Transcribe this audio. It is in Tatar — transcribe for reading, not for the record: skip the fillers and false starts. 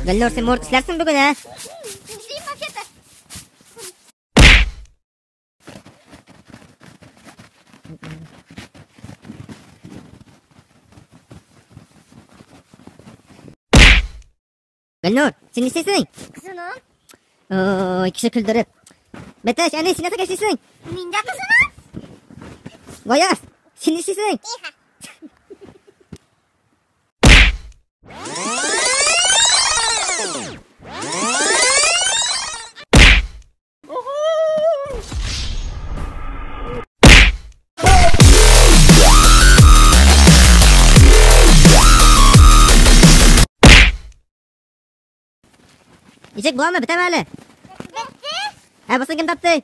Гөлнур, син морт эшләрсең бүген, ә? Эшлим вообще-то. Гөлнур, син нишлисең? Кызыным. Ой, кеше көлдереп. Бәтәч, әни, син нәрсәгә эшлисең? Мин дә кызыным. Гаяз, син нишлисең? Тихо. Ничек буламы, бетәме әле? Бетте. Ә, бусын кем тапты?